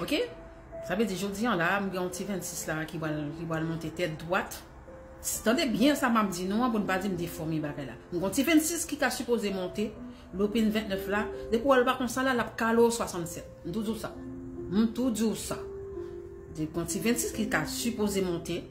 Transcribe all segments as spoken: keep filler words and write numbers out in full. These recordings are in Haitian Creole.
Ok? Sa vle di, jodi an la, m gen yon ti vennsis la ki pral, ki pral monte tèt dwat. Tande byen sa m ap di nou an, pou n pa di m defòme bagay la. M gen yon ti vennsis ki ka sipoze monte, loupin ventnèf la, depi w wè l pa konsa la, l ap kale w swasannsèt. M tou di w sa. M tou di w sa. Gen yon ti vennsis ki ka sipoze monte,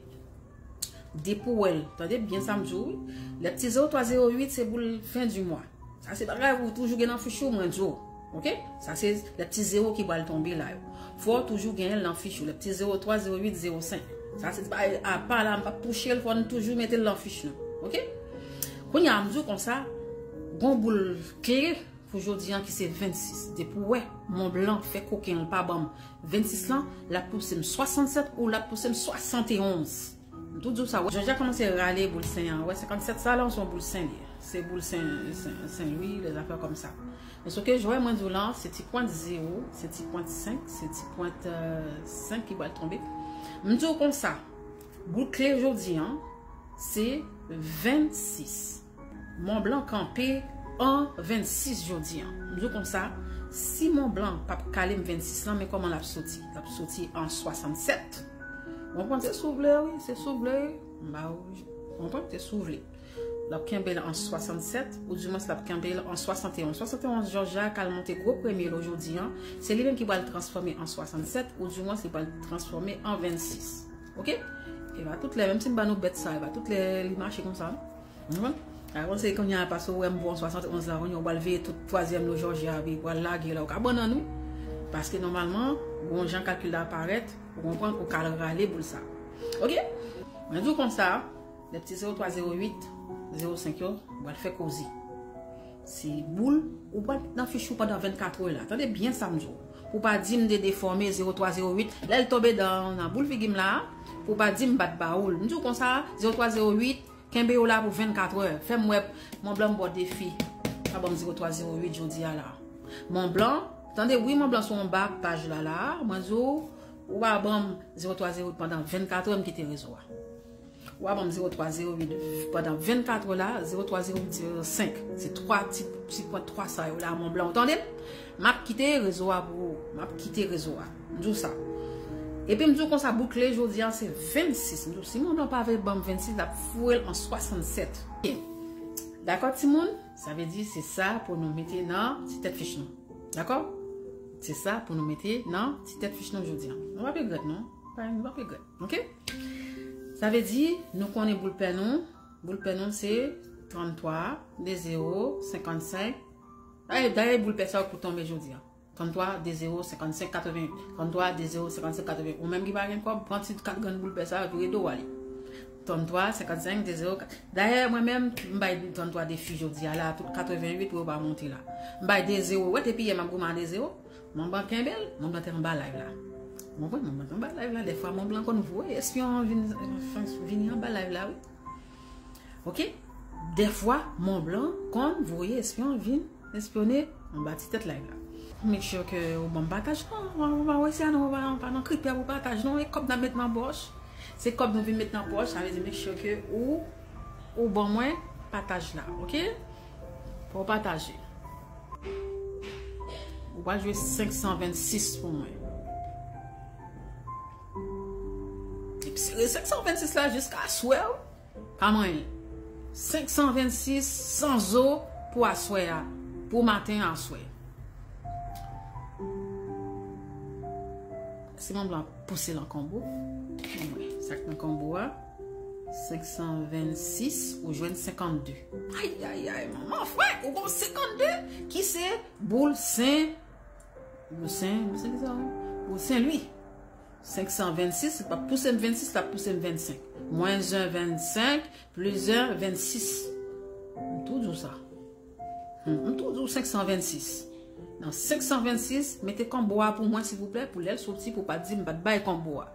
depi w wè l, tande byen sa m di w wi. Lè ti zewo twa zewo uit, se boul fen di mwa. Sa se bagay ou toujou gen nan fich ou, mwen di w. Ok? Sa se lè ti zewo ki pral tonbe la yo. Fò w toujou genyen l nan fich ou. Lè ti zewo twa, zewo uit, zewo senk. Sa se bagay apa la, m p ap touche l, fò n toujou mete l nan fich nou. Ok? Kounye a, m di w konsa, gon boul kle pou jodi an ki se vennsis. Depi w wè Mont Blanc fè koken l pa ban m vennsis lan, l ap pouse m swasannsèt ou l ap pouse m swasannteonz. M tou di w sa, wè, Jòj a kòmanse rale boul sen an. Wè, senkannsèt sa la, se yon boul sen li ye. Se boul sen, sen, sen Lwi, lèzafè kòmsa. Men soke jwè mwen di w lan, se ti pwent zewo, se ti pwent senk, se ti pwent, euh, senk ki pral tonbe. M di w konsa, boul kle jodi an, se vennsis. Mont Blanc kanpe an vennsis jodi an. M di w konsa, si Mont Blanc p ap kale m vennsis lan, men kòman l ap soti? L ap soti an swasannsèt. Ou konprann, se sou vle, wi, se sou vle, wi. M ba ou, ou konprann, se sou vle. L ap kenbe l an swasannsèt, oudimwens l ap kenbe l an swasanteonz. Swasanteonz, Jòj a ka al monte gwo premye lo jodi an. Se li menm ki pral transfòme an swasannsèt, oudimwens li pral transfòme an vennsis. Ok? E pa tout lè, menm si m ba nou bèt sa, e pa tout lè li mache konsa, non? Ou konprann? A, konsa, kounye a, paske ou wè m pran swasanteonz la, kounye a, ou pral veye tout twazyèm lo Jòj a, epi ou pral lage la, ou ka bannann, wi. Paske nòmalman, gon jan kalkil la parèt, ou konprann, ou ka al rale boul sa. Ok? Mwen di w konsa, lè ti zewo twa, zewo uit, zewo senk yo, ou pral fè koze. Se boul, ou pral met nan fich ou pandan vennkat è la. Tande byen sa m di w. Pou pa di m te defòme zewo twa, zewo uit, lè l tonbe dan, nan boul figi m la, pou pa di m bat ba ou l. M di w konsa, zewo twa, zewo uit, kenbe yo la pou vennkat è. Fè m wè, Mont Blanc m ba w defi. Pa ban m zewo twa, zewo uit jodi a la. Mont Blanc, tande wi, Mont Blanc sou anba paj la la, mwen di w, ou pa ban m zewo twa, zewo uit pandan vennkat è, m kite rezo a. Ou pa ban m zewo twa, zewo uit pandan vennkat è la, zewo twa, zewo uit, zewo senk. Se twa ti, ti pwen twa sa yo la, Mont Blanc. Ou tande m? M ap kite rezo a pou ou. M ap kite rezo a. M di w sa. Epi m di w konsa, boul kle jodi a se vennsis. M di w, si Mont Blanc pa vle ban m vennsis, l ap foure l an swasannsèt. Dakò, timoun? Sa vle di, se sa pou nou mete nan ti tèt fich nou. Dakò? Se sa pou nou mete nan ti tèt fich nou jodi a. Nou p ap regrèt, non. Pa, nou p ap regrèt. Ok? Sa vle di, nou konnen boul pè nou. Boul pè nou se tranntwa, de zewo, senkannsenk. Dayè, dayè boul pè sa yo pou tonbe jodi a. Tranntwa, de zewo, senkannsenk, katreven. Tranntwa, de zewo, senkannsenk, katreven. Ou menm ki pa gen kòb, pran ti kat grenn boul pè sa yo, vire do w ale. Tranntwa, senkannsenk, de zewo, kat. Dayè, mwen menm, m bay tranntwa defi jodi a la, tout katreven uit pou yo pa monte la. M bay de zewo, wè, depi yè m ap goumen a de zewo. Mont Blanc kenbe l, Mont Blanc te anba live la. Ou konprann, Mont Blanc te anba live la. Dèfwa Mont Blanc konn voye espyon an vin, vini anba live la, wi. Ok? Dèfwa Mont Blanc konn voye espyon an vin espyone anba ti tèt live la. Make sure ke ou ban m pataj lan, ou pa wè sa non, ou pa, ou pa nan kripè pou pataj non, e kòb n ap met nan pòch. Se kòb nou vin met nan pòch, sa vle di make sure ke ou, ou ban mwen pataj la, ok? Fò w pataje. Ou pral jwe senk san vennsis pou mwen. Epi sere senk san vennsis la jiska aswè, wi. Pa manyen. Senk san vennsis san zo pou aswè a. Pou maten aswè. Si Mont Blanc pouse l an konbo. Anmwey, sa k nan konbo a. Senk san vennsis, ou jwenn senkannde. Ay, ay, ay, manman, frè, ou gon senkannde ki se boul sen, boul sen, boul sen ki sa, wi? Boul sen Lwi. Senk san vennsis, li p ap pouse m vennsis, l ap pouse m vennsenk. Mwens en vennsenk, plis en vennsis. M tou di w sa. Hmm, m tou di w senk san vennsis. Nan senk san vennsis, mete konbo a pou mwen, silvouplè, pou lè l soti, pou pa di m pa t bay konbo a.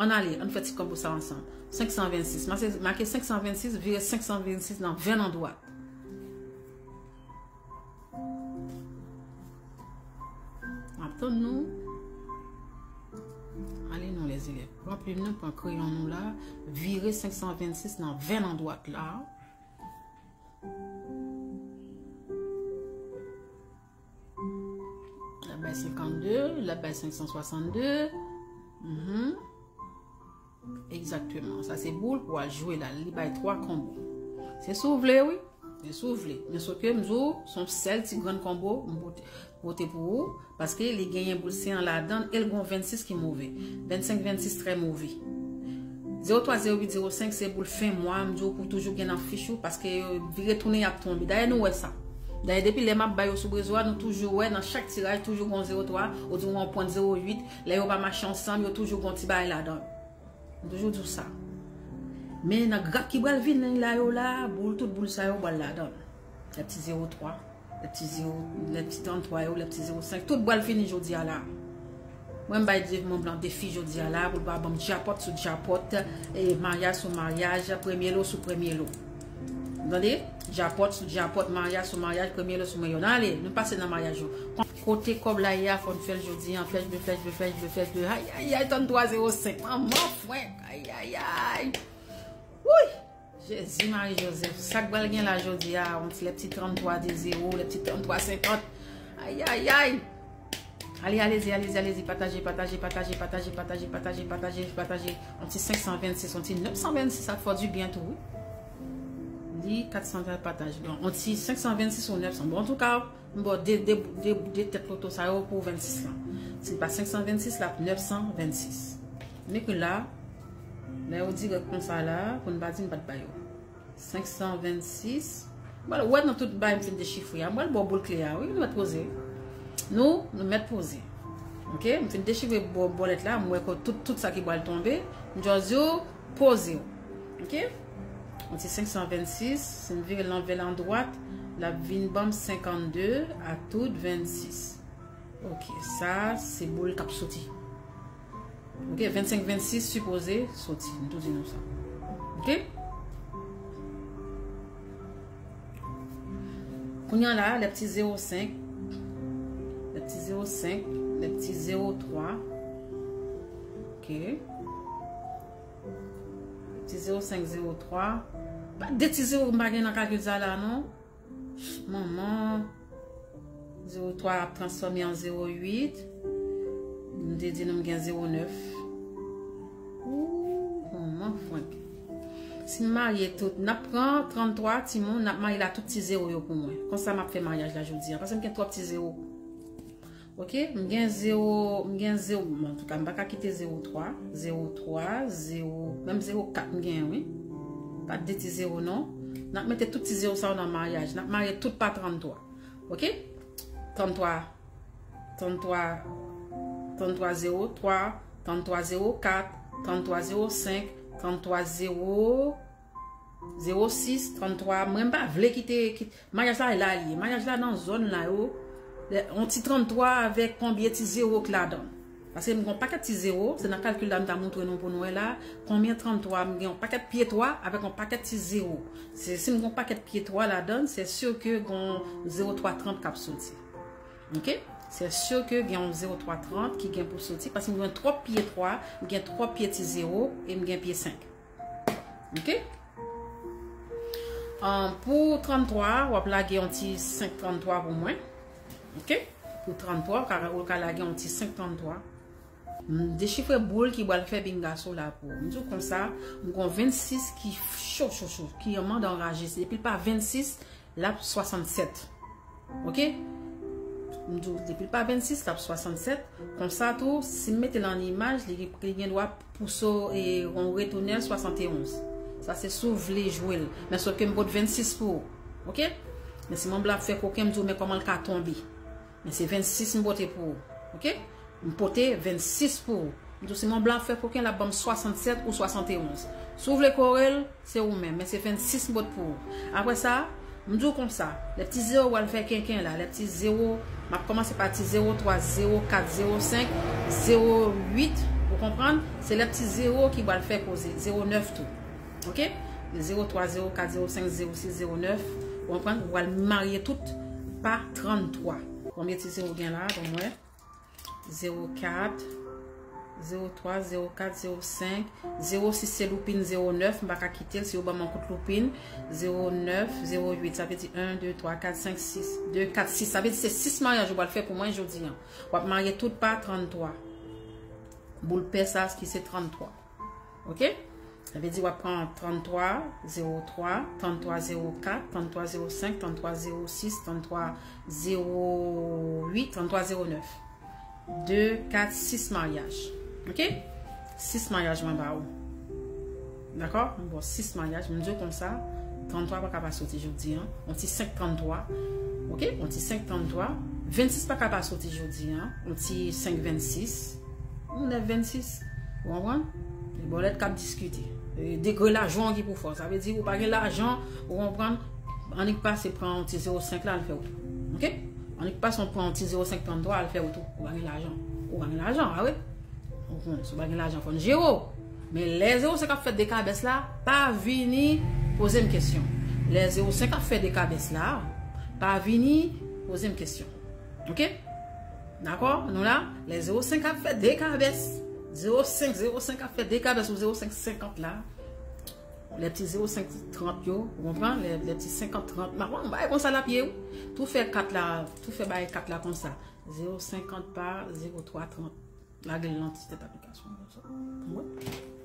Ann ale, ann fè ti konbo sa ansanm. Senk san vennsis. Make, make senk san vennsis, vire senk san vennsis nan ven an dwat. M ap tann nou. Ale non, lèzelèv. Pran plim nou, pran kreyon nou la. Vire senk san vennsis nan ven an dwat la. L ap bay senkannde, l ap bay senk san swasann de. Mhm. Egzakteman. Sa se boul pou al jwe la. Li bay twa konbo. Se si w vle, wi. Se si w vle. Men sòf ke m di w, se yon sèl ti grenn konbo m pote, pote pou ou. Paske li genyen boul senk an ladan l e l gen yon vennsis ki move. Vennsenk vennsis trè move. Zewo twa, zewo uit, zewo senk se boul fen mwa, m di w pou toujou gen nan fich ou, paske yo vire tounen y ap tonbe. Dayè nou wè sa. Dayè depi lè m ap ba yo sou rezo a, nou toujou wè nan chak tiraj, toujou gen yon zewo twa, ou di w yon pwen zewo uit, lè yo pa mache ansanm, yo toujou gen yon ti bagay ladan l. M toujou di w sa. Men nan grap ki pral vini la yo la, boul, tout boul sa yo pral ladan l. Lè ti zewo twa, lè ti zewo, lè ti tranntwa yo, lè ti zewo senk, tout pral fini jodi a la. Mwen m bay Dye Mont Blanc defi jodi a la pou l pa ban m djapòt sou djapòt, e maryaj sou maryaj, premye lo sou premye lo. Tande? Djapòt sou djapòt, maryaj sou maryaj, premye lo sou premye lo. Nan ale, nou pase nan maryaj yo. Kote kòb la ye a, fò n fè l jodi an, flèch ble, flèch ble, flèch ble, flèch ble. Ay, ay, ay, tranntwa zewo senk. Manman fwenk. Ay, ay, ay. Wouy! Jezi Mari Jozèf, sa k pral gen la jodi a, yon ti lè ti tranntwa de zewo, lè ti tranntwa senkant. Ay, ay, ay. Ale, alezi, alezi, alezi, pataje, pataje, pataje. Yon ti senk san vennsis, yon ti nèf san vennsis, sa fè di byen tou, wi. Li kat san pataje. Bon, yon ti senk san vennsis ou nèf san. Bon, antouka, m ba w de, de, de, de tèt loto sa yo pou vennsis lan. Si l pa senk san vennsis, l ap nèf san vennsis. M ekri la, lè yo dirèk konsa la, pou n pa di m pa t ba yo. Senk san vennsis. Bon, ou wè nan tout bagay m fin dechifre a, m pral ba w boul kle a, wi, nou mèt poze. Nou, nou mèt poze. Ok, m fin dechifre bò-, bòlèt la, m wè ke tout, tout sa ki pral tonbe, m just di w, poze w. Ok? Yon ti senk san vennsis, si m vire l anvè l andwat, l ap vin ban m senkannde a tout vennsis. Ok, sa se boul k ap soti. Ok, vennsenk vennsis sipoze soti, m tou di nou sa. Ok? Kounye a la, lè ti zewo senk, lè ti zewo senk, lè ti zewo twa. Ok. Ti zewo senk, zewo twa. Pa de ti zewo m pa gen nan kalkil sa la, non. Manman. Zewo twa ap transfòme an zewo uit. M te di nou m gen zewo nèf. Ooh, manman fwenk. Si m marye tout, n ap pran tranntwa timoun, n ap marye la tout ti zewo yo pou mwen. Konsa m ap fè maryaj la jodi a, paske m gen twòp ti zewo. Ok, m gen zewo, m gen zewo, bon, antouka, m pa ka kite zewo twa, zewo twa, zewo, menm zewo kat m genyen, wi. Pa de ti zewo, non. N ap mete tout ti zewo sa yo nan maryaj. N ap marye tout pa tranntwa. Ok? Tranntwa, tranntwa, tranntwa zewo twa, tranntwa zewo kat, tranntwa zewo senk, tranntwa zewo, zewo sis, tranntwa. Mwen, m pa vle kite, kite Maryaj la, la li ye. Maryaj la nan zòn la yo. Yon ti tranntwa avèk konbyen ti zewo k ladan l? Paske m gen yon pakèt ti zewo, se nan kalkil la m ta montre nou pou nou wè la. Konbyen tranntwa, m gen yon pakèt pye twa avèk yon pakèt ti zewo. Se, si m gen yon pakèt pye twa ladan l, se si ke gen yon zewo twa trant k ap soti. Ok? Se si ke gen yon zewo twa trant ki gen pou soti, paske m gen twòp pye twa, m gen twòp pye ti zewo, e m gen pye senk. Ok? Ahn, pou tranntwa, w ap lage yon ti senk tranntwa pou mwen. Ok? Pou tranntwa, w ka, w ka lage yon ti senk tranntwa. M dechifre boul ki pral fè bingaso la pou ou. M di w konsa, m gen yon vennsis ki cho, cho, cho, ki an manda anraje. Se depi l pa vennsis, l ap swasannsèt. Ok? M di w, depi l pa vennsis, l ap swasannsèt. Konsa tou, si m mete l an imaj, li, li gen dwa pou so, e, yon retounè swasannteonz. Sa se si w vle jwe l. Men sòf ke m pot vennsis pou ou. Ok? Men si Mont Blanc ap fè koken, m di w, men kòman l ka tonbe. Men se vennsis m pote pou ou. Ok? M pote vennsis pou ou. M di w, si Mont Blanc ap fè koken, l ap ban m swasannsèt ou swasanteonz. Si w vle kore l, se ou menm, men se vennsis m pot pou ou. Apre sa, m di w konsa, lè ti zewo pral fè kenken la, lè ti zewo, m ap kòmanse pa ti zewo twa, zewo kat, zewo senk, zewo uit, ou konprann? Se lè ti zewo ki pral fè koze, zewo nèf tou. Ok? Zewo twa, zewo kat, zewo senk, zewo sis, zewo nèf, ou konprann? Ou pral marye tout pa tranntwa. Konbyen ti zewo gen la? Ban m wè. Zewo kat, Zewo twa, zewo kat, zewo senk, zewo sis se loupin, zewo nèf, m pa ka kite l, si yo ban m yon kout loupin, zewo nèf, zewo uit, sa vle di en, de, twa, kat, senk, sis, de, kat, sis, sa vle di se sis maryaj ou pral fè pou mwen jodi an. W ap marye tout pa tranntwa. Boul pè sa ki se tranntwa. Ok? Sa vle di w ap pran tranntwa, zewo twa, tranntwa, zewo kat, tranntwa, zewo senk, tranntwa, zewo sis, tranntwa, zewo uit, tranntwa, zewo nèf. De, kat, sis maryaj. Ok? Sis maryaj mwen ba ou. Dakò? Mwen ba w sis maryaj, mwen di w konsa, tranntwa pa ka pa soti jodi an. Yon ti senk tranntwa. Ok? Yon ti senk tranntwa. Vennsis pa ka pa soti jodi an. Yon ti senk vennsis. Yon nèf vennsis. Ou konprann? E bòlèt k ap diskite. E degre lajan ki pou fò. Sa vle di ou pa gen lajan, ou konprann? Annik pase pran yon ti zewo senk la, al fè wout ou. Ok? Annik pase pran yon ti zewo senk tranntwa, al fè wout ou. Ou pa gen lajan. Ou pa gen lajan, a wi? Ou konn, si w pa gen lajan, fò n jere w. Men lè zewo senk ap fè dekabès la, pa vini poze m kesyon. Lè zewo senk ap fè dekabès la, pa vini poze m kesyon. Ok? Dakò? Nou la? Lè zewo senk ap fè dekabès. Zewo senk, zewo senk ap fè dekabès ou zewo senk senkant la. Lè ti zewo senk trant yo, ou konprann? Lè, lè ti senkant trant, m pa konn, bay konsa l ap ye, wi. Tou fè kat la, tou fè bay kat la konsa. Zewo senkant pa zewo twa trant. Lage l nan ti tèt aplikasyon konsa. Mwen,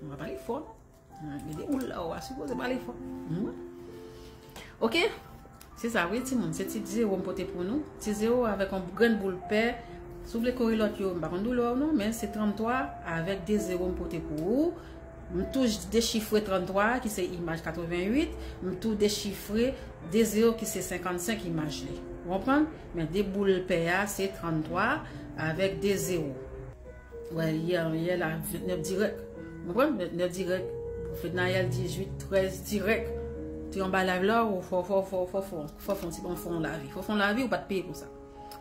mwen pa pale fò, non. Mwen, gen de boul la, ou a sipoze pale fò. Mwen. Ok? Se sa, wi, timoun. Se ti zewo m pote pou nou. Ti zewo avèk yon grenn boul pè. Si w vle kore lòt yo, m pa konn doulè w, non, men se tranntwa avèk de zewo m pote pou ou. M tou dechifre tranntwa, ki se imaj katrevenn uit. M tou dechifre de zewo, ki se senkannsenk, imaj li. Ou konprann? Men de boul pè a, se tranntwa avèk de zewo. Wè, yè, yè la, vennèf dirèk. Ou konprann? Vennèf dirèk. Fednaelle dizuit trèz dirèk. Te anba live la, ou fò, fò, fò, fò, fò, fò, fò, fò, fò, fò, fò, lavi. Fò, fò, lavi, ou pa t peye pou sa.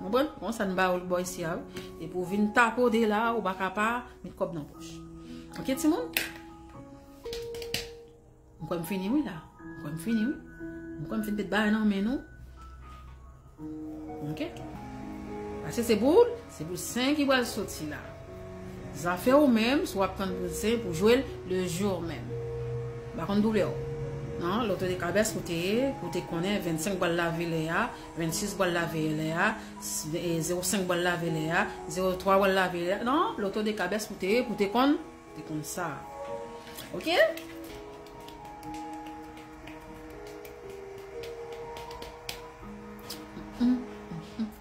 Ou konprann? Konsa n ba ou l bò isi a, wi. Epi w vin tapote la, ou pa ka pa met kòb nan pòch. Ok, timoun? M kwè m fini, wi, la. M kwè m fini, wi. M kwè m fin met bagay nan men nou. Ok? Paske se boul, se boul senk ki pral soti la. Zafè ou menm, si w ap tann boul senk pou jwe l, le jour menm. M pa konn doulè w. Non, loto de kabès ou te ye, ou te konnen vennsenk pral lave lè a, vennsis pral lave lè a, s-, e, zewo senk pral lave lè a, zewo twa pral lave lè a. Non, loto de kabès ou te ye, pou te konn, te konn sa. Ok?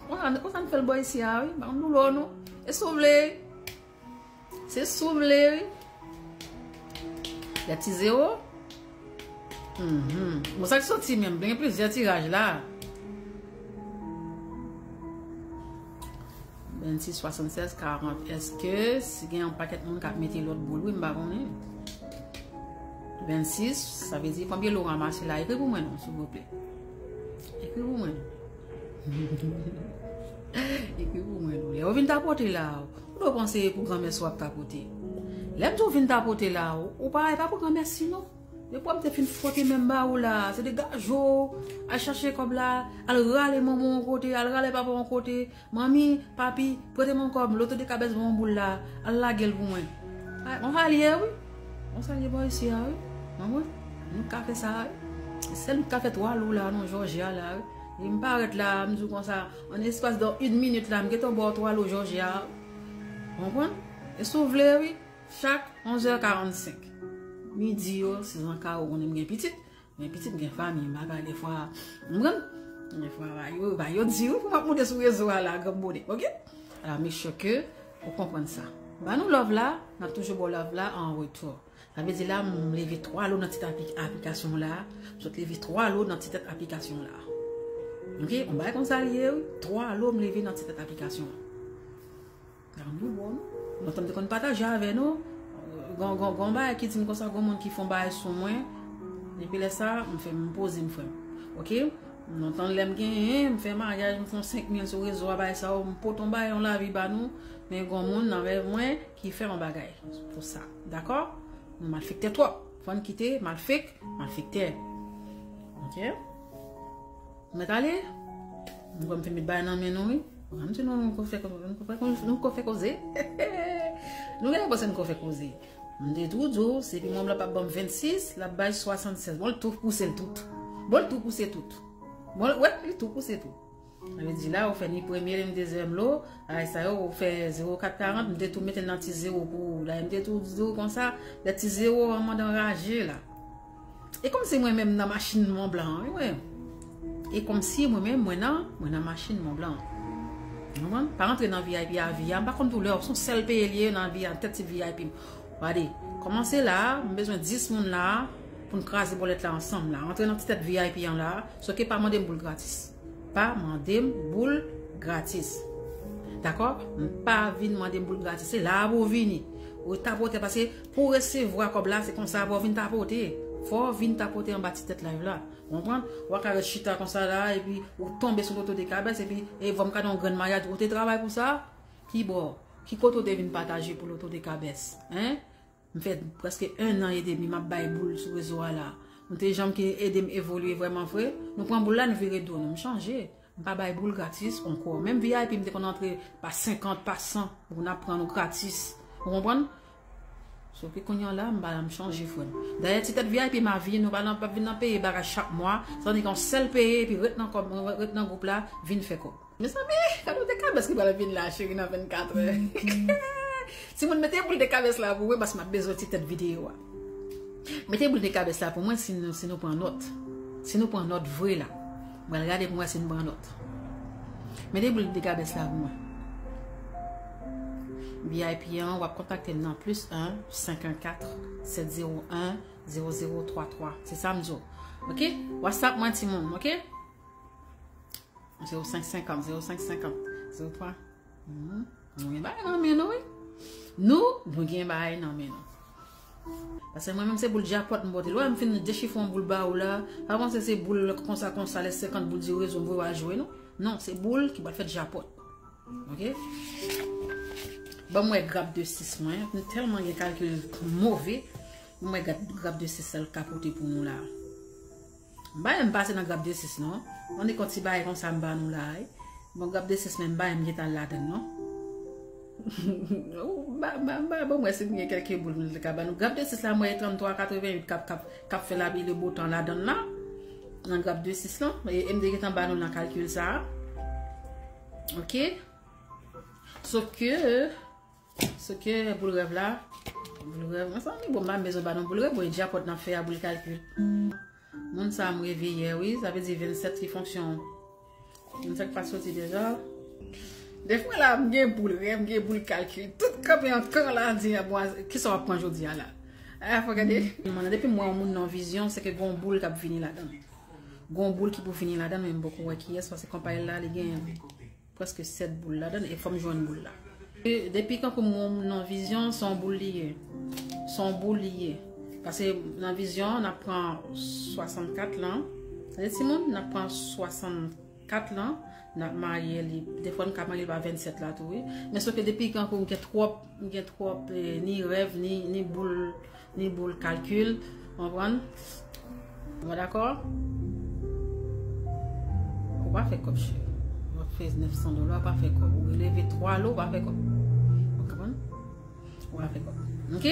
Konsa, konsa n fè l bò isi a, wi. M pa konn doulè w, non. E si w vle, se si w vle, wi. Lè ti zewo. Mhm. Bon, sa k soti menm, gen plizyè tiraj la. Vennsis, swasannsèz, karant. Èske si gen yon pakèt moun k ap mete lòt boul, wi, m pa konnen. Vennsis, sa vle di konbyen lo w ranmase la? Ekri pou mwen non, silvouplè. Ekri pou mwen. Ekri pou mwen non. Lè w vin tapote la, ou dwe panse pou granmès w ap tapote. Lè m di w vin tapote la, ou pa, e pa pou granmèsi non. Depi w ap te fin fwote men m ba ou la, se degaje w, al chache kòb la, al rale manman w yon kote, al rale papa w yon kote, manmi, papi, prete m yon kòb, loto de kabès ban m yon boul la, al lage l pou mwen. Ay, konsa l ye, wi. Konsa l ye bò isi a, wi. Manman, nou ka fè sa, wi. Sèl nou ka fè twa lo la, non, Jòjya la, wi. E m parèt la, m di w konsa, an espas de yon minit la, m gentan ba w twa lo Jòjya, wi. Konprann? E si w vle, wi. Chak onzè karannsenk. Midi yo, si zanka ou konnen m gen pitit, men pitit m gen fanmi, m pa ka defwa, m konprann? Defwa, ba yo, ba yo di, wi, pou m ap monte sou rezo a la, granm bonè, ok? Ala, make sure ke ou konprann sa. Ba nou love la, n ap toujou ba w love la an retou. Sa vle di la, m leve twa lo nan tit apli-, aplikasyon la, m sot leve twa lo nan ti tèt aplikasyon la. Ok? Yon bagay konsa l ye, wi. Twa lo m leve nan ti tèt aplikasyon la. Gade yon bon. Lontan m te konn pataje avè nou. Gon, gon, gon bagay ki di m konsa, gon moun ki fè yon bagay sou mwen. Depi lè sa, m fè, m poze m, frè m. Ok? Lontan lè m genyen, m fè maryaj, m fè yon senk mil sou rezo a, bagay sa yo, m pote yon bagay, yon lavi ba nou. Men gon moun nan rèv mwen ki fè yon bagay pou sa. Dakò? Nou malfektè twòp. Fò n kite malfek-, malfektè. Ok? Mwen ale. Mwen kwè m fin met bagay nan men nou, wi. Mwen di nou, nou ko fè, nou ko fè, nou ko fè koze. Nou genlè panse n ko fè koze. M te tou di w, se pi mwen la p ap ban m vennsis, l ap bay swasannsèz. Bon, l tou pouse l tout. Bon, l tou pouse tout. Bon, wè, li tou pouse tout. Sa vle di la, ou fè ni premye, ni dezyèm lo, ay sa yo, ou fè zewo kat karant, m te tou mete nan ti zewo pou ou. La, m te tou di w konsa, lè ti zewo an mande anraje la. E kòmsi mwen menm nan machin Mont Blanc an, wi, mwen. E kòmsi mwen menm, mwen nan, mwen nan machin Mont Blanc an. Ou konprann? Pa rantre nan V I P a vi a, m pa konn tou lè, se yon sèl peye l ye nan vi a, tèt ti V I P m. Gade, kòmanse la, m bezwen dis moun la, pou n kraze bòlèt la ansanm la. Rantre nan ti tèt V I P an la, soke pa mande m boul gratis. Pa mande m boul gratis. Dakò? M pa vin mande m boul gratis. Se la pou w vini. Ou tapote, paske pou w resevwa kòb la, se konsa pou w vin tapote. Fò w vin tapote anba ti tèt live la. Ou konprann? Ou pa ka ret chita konsa la, epi ou tonbe sou loto de kabès, epi e vòm ka nan yon grenn maryaj, ou te travay pou sa? Ki bò? Ki kote w te vin pataje pou loto de kabès? Hein? M fè prèske en an edemi m ap bay boul sou rezo a la. Nou te janm ki ede m evolye vrèman vre. Nou pran boul la, nou vire do nou. M chanje. M pa bay boul gratis ankò. Menm V I P m te konn antre pa senkant, pa san, pou n ap pran nou gratis. Ou konprann? Soke kounye a la, m pa la, m chanje, frè m. Dayè, ti tèt V I P m a vi, nou pa nan, p ap vin nan peye bagay chak mwa. Sa vle di yon sèl peye, epi ret nan kòb, ret nan gwoup la, vin fè kòb. Mezanmi, gade yon de kabès ki pral vin la, cheri, nan vennkatrè. Timoun, mete boul de kabès la pou mwen, paske m ap bezwen ti tèt videyo a. Mete boul de kabès la pou mwen, si nou, si nou pran nòt. Si nou pran nòt vre la. Mwen al gade pou mwen si nou pran nòt. Mete boul de kabès la pou mwen. V I P an, w ap kontakte m nan plis en, senk en kat, sèt zewo en, zewo zewo twa twa. Se sa m di w. Ok? WhatsApp mwen, timoun, ok? Zewo senk senkant, zewo senk senkant, zewo twa. Mhm. Nou gen bagay nan men nou, wi. Nou, nou gen bagay nan men nou. Paske mwen menm se boul djapòt m pote. Lè w wè m fin dechifre yon boul ba ou la, pa panse se boul konsa konsa, lè senkant boul di rezon voye w al jwe, non. Non, se boul ki pral fè djapòt. Ok? Ban m wè grap de sis mwen. M tèlman gen kalkil move. Ban m wè grap, grap de sis sa l ka pote pou nou la. M pa janm pase nan grap de sis non. Mande kont ti bagay konsa m ba nou la, wi. Bon, grap de sis men m pa janm gentan ladann non. Ba, ba, ba, ban m wè si m gen kèlke boul m ka ba nou. Grap de sis la, m wè e tranntwa katrevenn uit k ap, k ap, k ap fè labi le bo tan ladann la. Nan grap de sis lan. E, e m te gentan ba nou nan kalkil sa a. Ok. Soke, soke boul rèv la. Boul rèv. Mezanmi, bon, m pa bezwen ba nou boul rèv. Bon, e djapòt n ap fè a boul kalkil. Moun sa a m reve yè, wi. Sa vle di vennsèt ki fonksyon. Moun sa k pa soti deja. Defwa la, m gen boul rèv, m gen boul kalkil. Tout kanpe an kan la, di, "A, bon, kisa w ap pran jodi a la?" A, fò gade. Mwen, depi m wè yon moun nan vizyon, se ke gon boul k ap vini ladan l. Gon boul ki pou vini ladan l, men m poko wè kiyès, paske konpay la, li gen prèske sèt boul ladan l, e fò m jwenn boul la. E depi kankou m wè yon moun nan vizyon, se yon boul li ye. Se yon boul li ye. Paske nan vizyon, n ap pran swasannkat lan. Tande timoun, n ap pran swasannkat lan, n ap marye li. Defwa, n ka marye li pa vennsèt la tou, wi. Men soke depi kankou m gen twòp, m gen twòp, eh, ni rèv, ni, ni boul, ni boul kalkil, konprann? Mwen dakò? Ou pa fè kòb, cheri. Ou ap fè nèf san dola, ou pa fè kòb. Ou leve twa lo, ou pa fè kòb. Ou konprann? Ou pa fè kòb. Ok?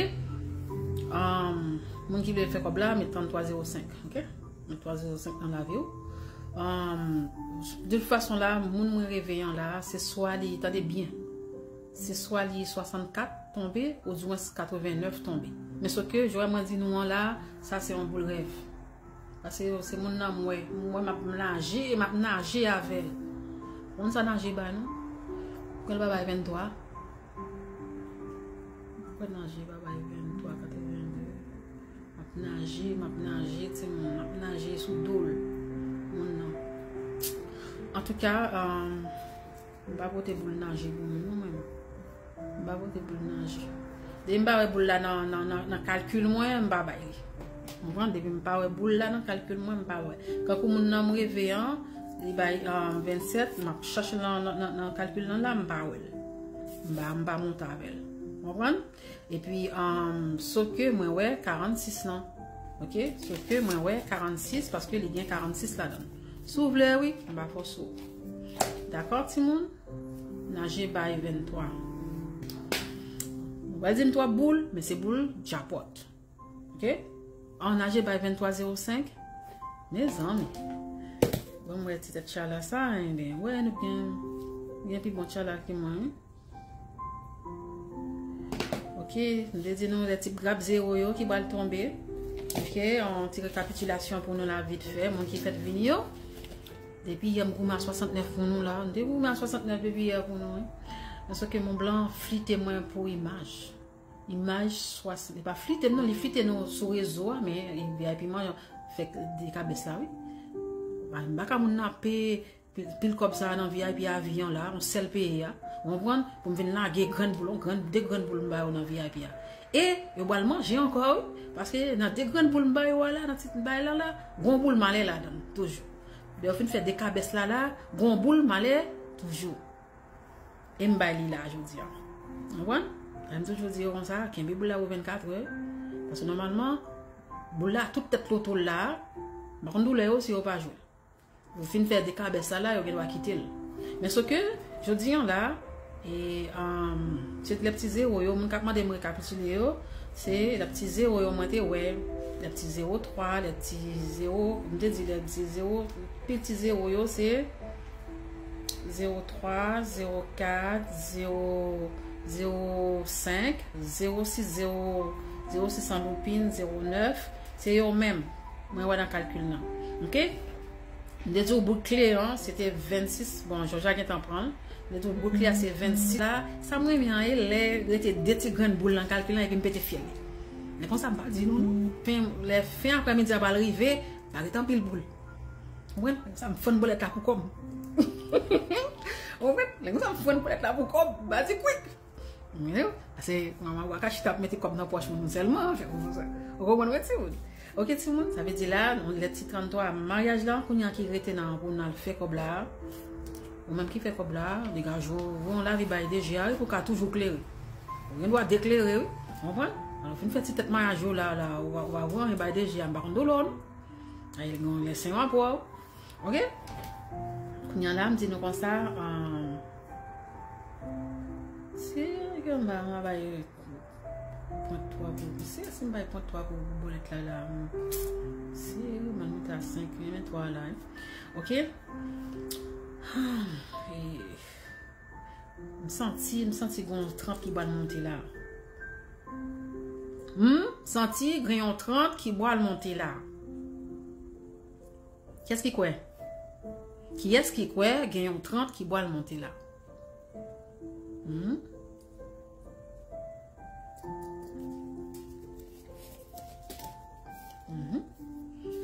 Um, moun ki vle fè kòb la, met tranntwa zewo senk, ok? Tranntwa zewo senk nan lavi w. Um, de tout fason la, moun mwen reve an la, se swa li, tande byen. Se swa li swasannkat tonbe, oudimwen katrevennèf tonbe. Men soke, jan mwen di nou an la, sa se yon boul rèv. Paske se moun nan m wè, m wè m ap naje, m ap naje avè l. Moun sa naje ba nou. Pran l pa bay venntwa. Pran naje pa bay venntwa, katrevennde. M ap naje, m ap naje, timoun. M ap naje sou do l. Moun nan. Antouka, um, m pa pote boul naje pou moun, non, mwen. M pa pote boul naje. Depi m pa wè boul la nan, nan, nan, nan kalkil mwen, m pa bay li. Ou konprann? Depi m pa wè boul la nan kalkil mwen, m pa wè. Kankou moun nan m reve an, li bay, um, vennsèt, m ap chache nan, nan, nan, nan kalkil lan la, m pa wè l. M pa, m pa monte avè l. Ou konprann? Epi, um, soke mwen wè karannsis lan. Ok? Soke mwen wè karannsis paske li gen karannsis ladan l. Si w vle, wi, m pa fòse w. Dakò, timoun? Naje bay venntwa. Ou pral di m twòp boul, men se boul djapòt. Ok? An aje bay venntwa zewo senk. Mezanmi. Bon, m wè ti tèt chala sa, enben, wè, nou gen, gen pi bon chala ke mwen, wi. Ok, m te di nou lè ti grap zewo yo ki pral tonbe. Ok, yon ti rekapitilasyon pou nou la vit fè, moun ki fèt vini yo. Depi yè m goumen a swasantnèf pou nou la, m te goumen a swasantnèf depi yè pou nou, wi. Paske Mont Blanc flite mwen pou imaj. Imaj swasant, li pa flite m non, li flite nou sou rezo a, men V I P man fè dekabès la, wi. M pa ka moun nan ap peye pil, pil kòb sa a nan V I P avion la, yon sèl peye a. Ou konprann? Pou m vin lage grenn boul, yon grenn, de grenn boul m ba yo nan V I P a. E yo pral manje ankò, wi. Paske nan de grenn boul m ba yo a la, nan ti bay la la, gon boul m ale ladan l, toujou. Lè yo fin fè dekabès la la, gon boul m ale toujou. E m bay li la jodi a. Ou konprann? Lè m toujou di yo konsa, kenbe boul la pou vennkat è. Paske nòmalman, boul la, tout tèt loto l la, m pa konn doulè yo si yo pa jwe. Yo fin fè dekabès la la, yo gen dwa kite l. Men soke, jodi an la, e, um, se lè ti zewo yo, moun k ap mande m rekapitile yo, se lè ti zewo yo mwen te wè, lè ti zewo twa, lè ti zewo, m te di lè ti zewo, pil ti zewo yo, se zewo twa, zewo kat, zewo, zewo senk, zewo sis, zewo, zewo sis an loupin, zewo nèf, se yo menm. Mwen wè nan kalkil nan. Ok? M te di w boul kle an, se te vennsis. Bon, Jòj la gentan pran l. M te di w boul kle a se vennsis la. Sa m renmen an, e lè rete de ti grenn boul nan kalkil lan epi m pete fyèl li. Men konsa m pa di nou non. Fen, lè fen aprèmidi a pral rive, pa rete anpil boul. Ou konprann? Lè konsa m fann bòlèt la pou kòb. Ou konprann? Lè konsa m fann bòlèt la pou kòb. M pa di kwik. Ou konprann? Paske manman w a ka chita ap mete kòb nan pòch moun sèlman, fè konsa. Ou konprann mwen, timoun? Ok, timoun, sa vle di la, nou lè ti tranntwa maryaj la, kounye a ki rete nan pou n al fè kòb la. Ou menm ki fè kòb la, degaje w, voye yon lavi bay D G a, wi, pou w ka toujou klere. Ou gen dwa deklere, wi. Ou konprann? Alò, fin fè ti tèt maryaj yo la, la, ou va, ou va voye anyen bay D G a, m pa konn doulè w, non. Ay, gen yon lè sen w ap wè w. Ok? Kounye a la, m di nou konsa, um, si gen mwen, mwen bay pwen twa pou, si, si m bay pwen twa pou bòlèt la, la, m, si, mwen mete a senk, men twa la, wi. Ok? E, m santi, m santi gen yon trant ki pral monte la. Hmm? M santi gen yon trant ki pral monte la. Kiyès ki kwè? Kiyès ki kwè gen yon trant ki pral monte la? Hmm? Mhm.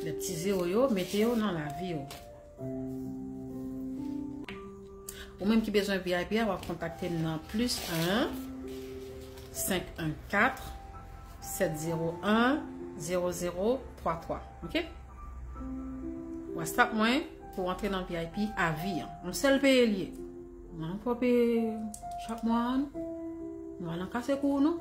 Lè ti zewo yo, mete yo nan lavi yo. Ou menm ki bezwen V I P a, w ap kontakte m nan plis en, senk en kat, sèt zewo en, zewo zewo twa twa. Ok? WhatsApp mwen pou antre nan V I P a vi an. Yon sèl peye l ye. Mwen ankò peye chak mwa an. Nou al nan kase kou nou.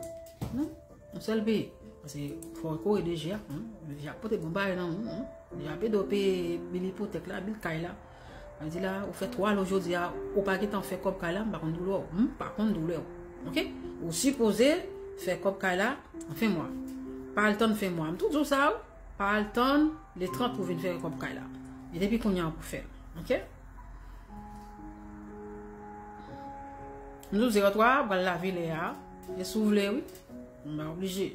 Non? Yon sèl peye. Paske fò w kore D G a. Hm? D G a pote bon bagay nan men w. Hm? D G a ap ede w peye bil ipotèk la, bil kay la. Sa vle di la, ou fè twa lo jodi a, ou pa gentan fè kòb kay la, m pa konn doulè w. M pa konn doulè w. Ok? Ou sipoze fè kòb kay la an fen mwa. Pa al tann fen mwa. M toujou di w sa, wi. Pa al tann le trant pou vin fè kòb kay la. E depi kounye a pou fè l. Ok? M di w zewo twa, pral lave lè a. E si w vle, wi. M pa oblije.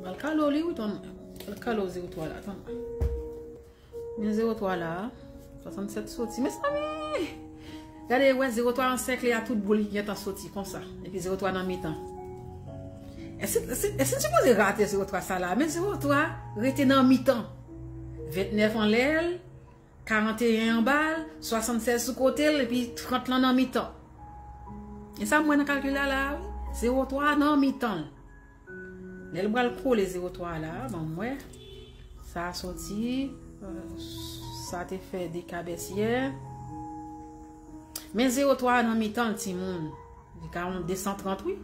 Pral kalo li, wi, tann. Pral kalo zewo twa la, tann. Men zewo twa la, swasannsèt soti. Mezanmi! Gade, wè zewo twa ansèkle a tout boul ki gentan soti konsa. Epi zewo twa nan mitan. E si, e si, e si n sipoze rate zewo twa sa la, men zewo twa rete nan mitan. Ventnèf anlè l, karanteyen anba l, swasannsèz sou kote l, epi trant lan nan mitan. E sa m wè nan kalkil la, la, wi. Zewo twa nan mitan l. Lè l pral kole zewo twa la, ban m wè. Sa a soti, euh, sa te fè dekabès yè. Men zewo twa nan mitan l, timoun. Li ka yon de san trant, wi.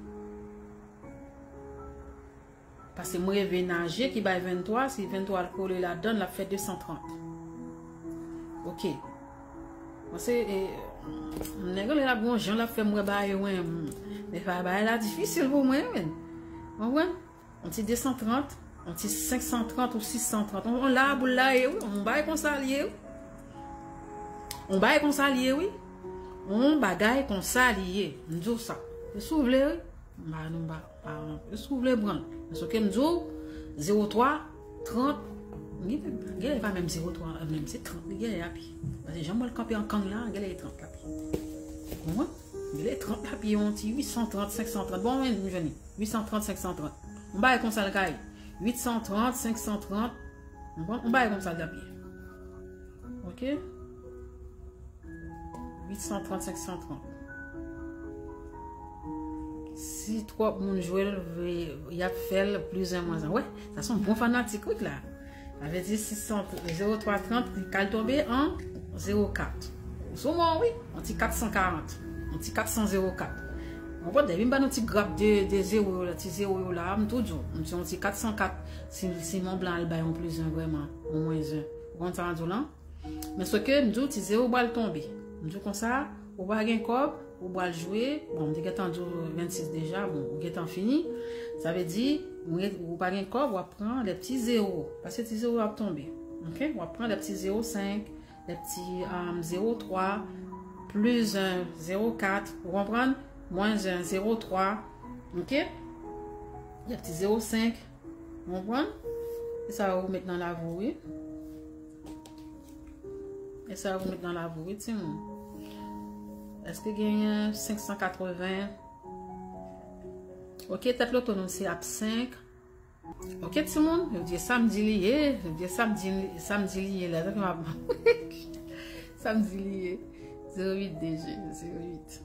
Paske m reve nan je ki bay venntwa, si venntwa al kole ladan l, l ap fè de san trant. Ok. Bon, se, e, Nèg la ap gon jan l ap fè m wè bagay yo, men bagay la difisil pou mwen, men. Konprann? Yon ti de san trant, yon ti senk san trant ou sis san trant. On, on la boul la ye, wi. On bagay konsa l ye, wi. On bagay konsa l ye, wi. On bagay konsa l ye. M di w sa. Se si w vle, wi. M pa, nou pa, pa, se si w vle pran l. Men se ke m di w, zewo twa, trant, gen, gen lè pa menm zewo twa, menm se trant, li gen lè api. Paske jan mwen kanpe an kang la, gen lè e trant l api. Konprann? Gen lè trant l api, yon ti uit san trant, senk san trant. Bon, men, m jwenn li. Uit san trant, senk san trant. M bay konsa l kay. Uit san trant, senk san trant. Konprann? M bay konsa l api. Ok? Uit san trant, senk san trant. Si twòp moun jwe l, y ap fè l plizyè mwa. Wè, sa se yon bon fanatik, wi, la. Sa vle di sis san, zewo twa trant, li kal tonbe an zewo kat. Sou mwen, wi, yon ti kat san karant, yon ti kat san zewo kat. Ou konprann, depi m ba nou ti grap de, de zewo yo la, ti zewo yo la, m tou di w, m di yon ti kat san kat, si, si Mont Blanc al bay yon plizyè vrèman, yon mwens en. Ou konn sa m di w lan? Men se ke m di w ti zewo pral tonbe. M di w konsa, ou pa gen kòb, ou pral jwe. Bon, m te gentan di w vennsis deja, bon, ou gentan fini. Sa vle di, ou gen, ou pa gen kòb, w ap pran de ti zewo. Paske ti zewo ap tonbe. Ok? W ap pran de ti zewo senk, de ti, um, zewo twa, plis en, zewo kat, ou konprann? Mwens en, zewo twa. Ok? De ti zewo senk. Ou konprann? E sa ou met nan lavi w, wi. E sa ou met nan lavi w, wi, timoun. Èske genyen senk san katreven? Ok, tèt loto nou se ap senk. Ok, timoun, yo di samdi li ye, yo di samdi, samdi li ye, la, sa fè m ap, samdi li ye. Zewo uit deja, zewo uit.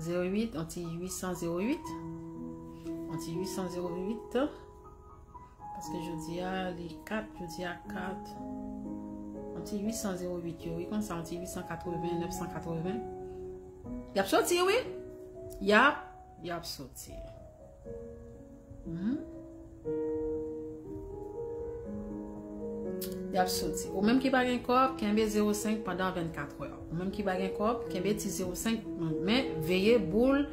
Zewo uit, yon ti uit san zewo uit. Yon ti uit san zewo uit. Paske jodi a, li kat, jodi a kat. Yon ti uit san zewo uit yo, wi, konsa, yon ti uit san katreven, nèf san katreven. Y ap soti, wi. Y ap, y ap soti. Mhm. Y ap soti. Ou menm ki pa gen kòb, kenbe zewo senk pandan vennkat è. Ou menm ki pa gen kòb, kenbe ti zewo senk, men veye boul,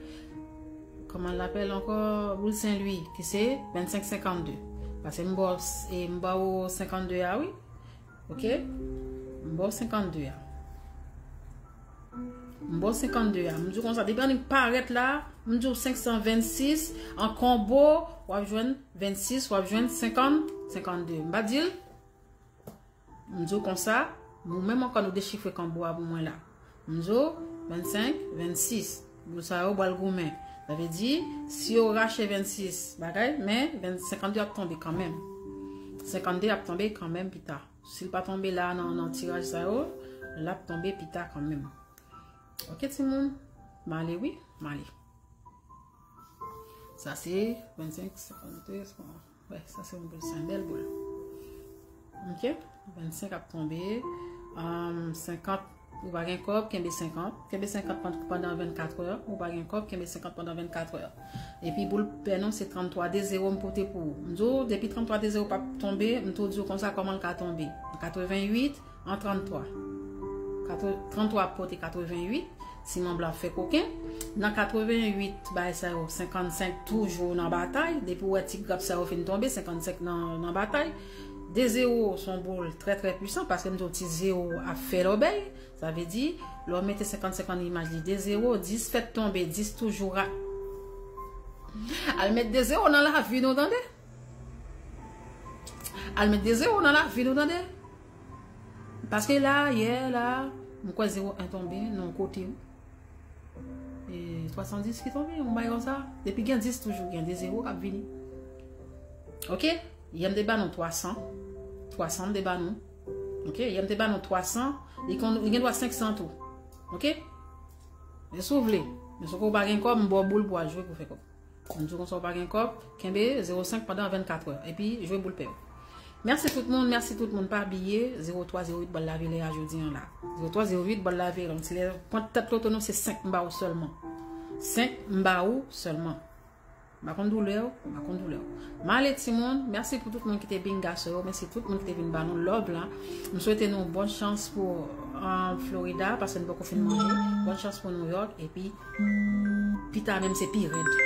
kòman l apèl ankò, boul Sen Lwi, ki se vennsenk senkannde. Paske m ba w, e, m ba w senkannde a, wi. Ok? M ba w senkannde a. M ba w senkannde a. M di w konsa, depi annik parèt la, m di w senk san vennsis, an konbo, w ap jwenn vennsis, w ap jwenn senkant, senkannde. M pa di l? M di w konsa, nou menm ankò nou dechifre konbo a pou mwen la. M di w vennsenk, vennsis. Boul sa yo pral goumen. Sa vle di, si yo rache vennsis, bagay, men vennsenk, senkannde ap tonbe kanmenm. Senkannde ap tonbe kanmenm pita. Si l pa tonbe la nan, nan tiraj sa yo, l ap tonbe pita kanmenm. Ok, timoun? M ale, wi, m ale. Sa se vennsenk, senkannde, wè, sa se yon boul, se yon bèl boul. Ok? Vennsenk ap tonbe. Um, senkant, ou pa gen kòb, kenbe senkant. Kenbe senkant pan-, pandan vennkat è. Ou pa gen kòb, kenbe senkant pandan vennkat è. Epi boul pè nou, se tranntwa de zewo m pote pou ou. M di w, depi tranntwa de zewo p ap tonbe, m tou di w konsa kòman l ka tonbe. Katreven uit, an tranntwa. Katwe-, tranntwa ap pote katreven uit, si manm la fè koken. Nan katreven uit, bagay sa yo, senkant senk toujou nan batay. Depi w wè ti grap sa yo fin tonbe, senkant senk nan, nan batay. De zewo se yon boul trè, trè pwisan, paske m di w ti zewo ap fè lòbèy. Sa vle di, lè w mete senkant senk an imaj li, de zewo, dis fèt tonbe, dis toujou ra-, al met de zewo nan lavi nou, tande? Al met de zewo nan lavi nou, tande? Paske la, yè la, m kwè zewo en tonbe nan yon kote, wi. E twa san dis ki tonbe, yon bagay konsa. Depi gen dis, toujou gen de zewo k ap vini. Ok? Yè m te ba nou twa san. Twa san m te ba nou. Ok? Yè m te ba nou twa san. Li kon, li gen dwa senk san tou. Ok? Men si w vle. Men si w pa gen kòb, m ba w boul pou w al jwe pou fè kòb. M di w konsa w pa gen kòb, kenbe zewo senk pandan vennkat è. Epi jwe boul pè w. Mèsi tout moun, mèsi tout moun. Pa bliye, zewo twa zewo uit bòl lave lè a jodi an la. Zewo twa zewo uit bòl lave lè. Yon ti lè, pwent tèt loto nou se senk m ba w sèlman. Senk m ba w sèlman. M pa konn doulè w, m pa konn doulè w. M ale timoun, mèsi pou tout moun ki te vin, gason yo, mèsi tout moun ki te vin ba nou love la. M swete nou bon chans pou an Florida, paske nou poko fin manje. Bon chans pou New York, epi pita menm se pi rèd.